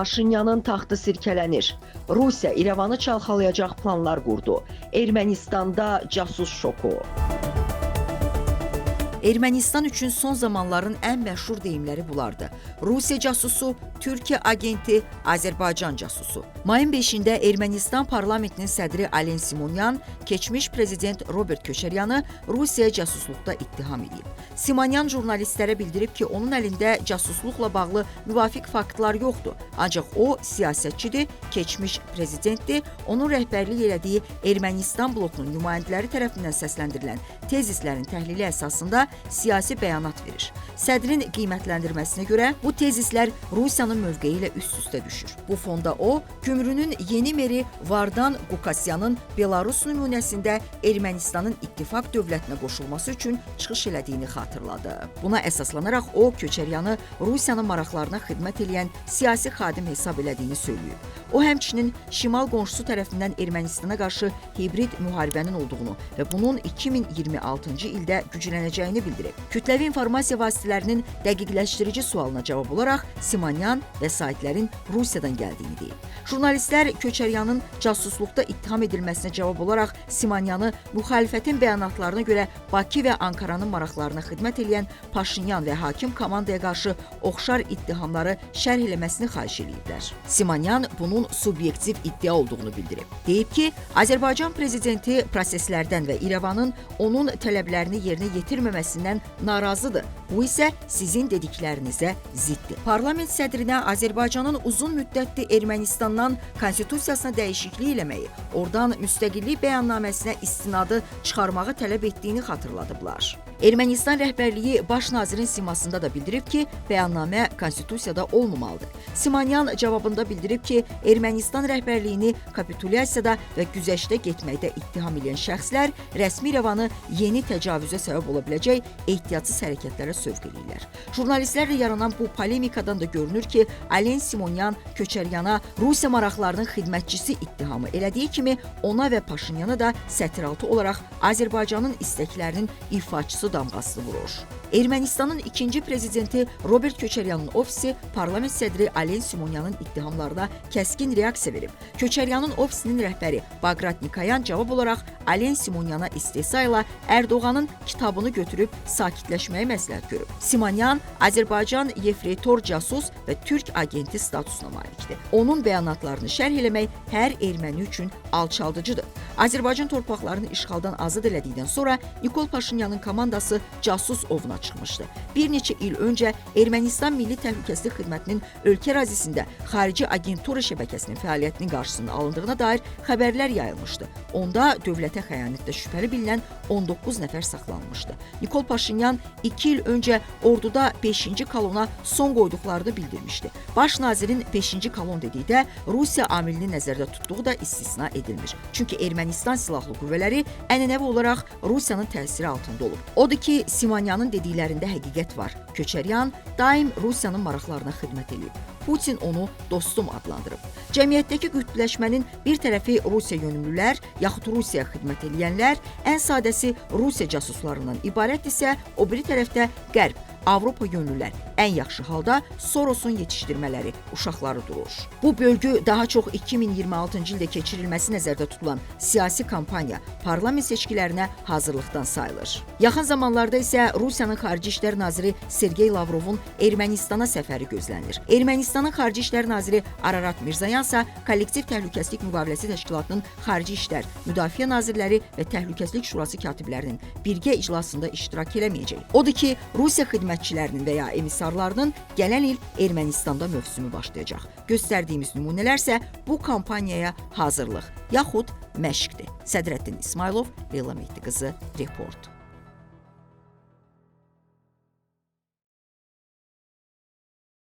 Paşinyanın taxtı sirkələnir. Rusiya İrəvanı çalxalayacaq planlar qurdu. Ermənistanda casus şoku. Ermənistan üçün son zamanların ən məşhur deyimləri bunlardı: Rusiya casusu, Türkiyə agenti, Azərbaycan casusu. Mayın 5-də Ermənistan parlamentinin sədri Alen Simonyan keçmiş prezident Robert Köçəryanı Rusiyaya casusluqda ittiham edib. Simonyan jurnalistlərə bildirib ki, onun əlində casusluqla bağlı müvafiq faktlar yoxdur. Ancaq o siyasətçidir, keçmiş prezidentdir. Onun rəhbərlik elədiyi Ermənistan blokunun nümayəndələri tərəfindən səsləndirilən tezislərin təhlili əsasında siyasi bəyanat verir. Sədrin qiymətləndirməsinə görə bu tezislər Rusiyanın mövqeyi ilə üst-üstə düşür. Bu fonda o, Gümrünün yeni meri Vardan Qukasyanın Belarus nümunəsində Ermənistanın ittifaq dövlətinə qoşulması üçün çıxış elədiyini xatırladı. Buna əsaslanaraq o, Köçəryanı Rusiyanın maraqlarına xidmət eləyən siyasi xadim hesab elədiyini söyləyib. O, həmçinin şimal qonşusu tərəfindən Ermənistana qarşı hibrid müharibənin olduğunu və bunun 2026-cı ildə güclənəcəyini bildirib. Kütləvi informasiya vasitələrinin dəqiqləşdirici sualına cavab olaraq Simonyan vəsaitlərin Rusiyadan gəldiyini deyib. Jurnalistlər Köçəryanın casusluqda ittiham edilməsinə cavab olaraq Simonyanı müxalifətin bəyanatlarına görə Bakı və Ankaranın maraqlarına xidmət eləyən Paşinyan və hakim komandaya qarşı oxşar ittihamları şərh eləməsini xahiş eləyiblər. Simonyan bunun subyektiv iddia olduğunu bildirib. Deyib ki, Azərbaycan prezidenti proseslərdən və İrəvanın onun tələblərini yerinə yetirməməsindən narazıdır. Bu isə sizin dediklərinizə ziddir. Parlament sədrinə Azərbaycanın uzun müddətli Ermənistandan konstitusiyasına dəyişiklik eləməyi, oradan müstəqillik bəyannaməsinə istinadı çıxarmağı tələb etdiyini xatırladıblar. Ermənistan rəhbərliyi baş nazirin simasında da bildirib ki, bəyannamə konstitusiyada olmamalıdır. Simonyan cavabında bildirib ki, Ermənistan rəhbərliyini kapitulyasiyada və güzəştə getməkdə ittiham edən şəxslər rəsmi İrəvanı yeni təcavüzə səbəb ola biləcək ehtiyatsız hərəkətlərə sövq eləyirlər. Jurnalistlərlə yaranan bu polemikadan da görünür ki, Alen Simonyan Köçəryana Rusiya maraqlarının xidmətçisi ittihamı elədiyi kimi ona və Paşinyana da sətiraltı olaraq Azərbaycanın istəklərinin ifaçısı damğasını vurur. Ermənistanın ikinci prezidenti Robert Köçəryanın ofisi parlament sədri Alen Simonyanın ittihamlarına kəskin reaksiya verib. Köçəryanın ofisinin rəhbəri Baqrat Nikayan cavab olaraq Alen Simonyana istehza ilə Ərdoğanın kitabını götürüb sakitləşməyi məsləhət görüb. Simonyan Azərbaycan yefreytor casus və türk agenti statusuna malikdir. Onun bəyanatlarını şərh eləmək hər erməni üçün alçaldıcıdır. Azərbaycan torpaqlarını işğaldan azad elədikdən sonra Nikol Paşinyanın komandası casus ovuna çıxmışdı. Bir neçə il öncə Ermənistan Milli Təhlükəsizlik Xidmətinin ölkə ərazisində xarici agentura şəbəkəsinin fəaliyyətinin qarşısının alındığına dair xəbərlər yayılmışdı. Onda dövlətə xəyanətdə şübhəli bilinən 19 nəfər saxlanılmışdı. Nikol Paşinyan 2 il öncə orduda 5-ci kolona son qoyduqlarını bildirmişdi. Baş nazirin 5-ci kolon dedikdə Rusiya amilini nəzərdə tutduğu da istisna edilmir. Çünki Ermənistan silahlı qüvvələri ənənəvi olaraq Rusiyanın təsiri altında olub. Odur ki, Simonyanın dediklərində həqiqət var. Köçəryan daim Rusiyanın maraqlarına xidmət eləyib. Putin onu dostum adlandırıb. Cəmiyyətdəki qütbləşmənin bir tərəfi Rusiya yönümlülər, yaxud Rusiyaya xidmət eləyənlər, ən sadəsi Rusiya casuslarından ibarətdirsə, o biri tərəfdə Qərb, Avropa yönlülər, ən yaxşı halda Sorosun yetişdirmələri, uşaqları durur. Bu bölgü daha çox 2026-cı ildə keçirilməsi nəzərdə tutulan siyasi kampaniya, parlament seçkilərinə hazırlıqdan sayılır. Yaxın zamanlarda isə Rusiyanın Xarici İşlər Naziri Sergey Lavrovun Ermənistana səfəri gözlənilir. Ermənistanın Xarici İşlər Naziri Ararat Mirzayan isə Kollektiv Təhlükəsizlik Müqaviləsi Təşkilatının Xarici İşlər, Müdafiə Nazirləri və Təhlükəsizlik Şurası katiblərinin birgə iclasında iştirak eləməyəcək. Odur ki, Rusiya xidmətçilərinin və ya emisarlarının gələn il Ermənistanda mövsümü başlayacaq. Göstərdiyimiz nümunələr isə bu kampaniyaya hazırlıq yaxud məşqdir. Sədrəddin İsmayılov, Leyla Mehdi qızı, Report.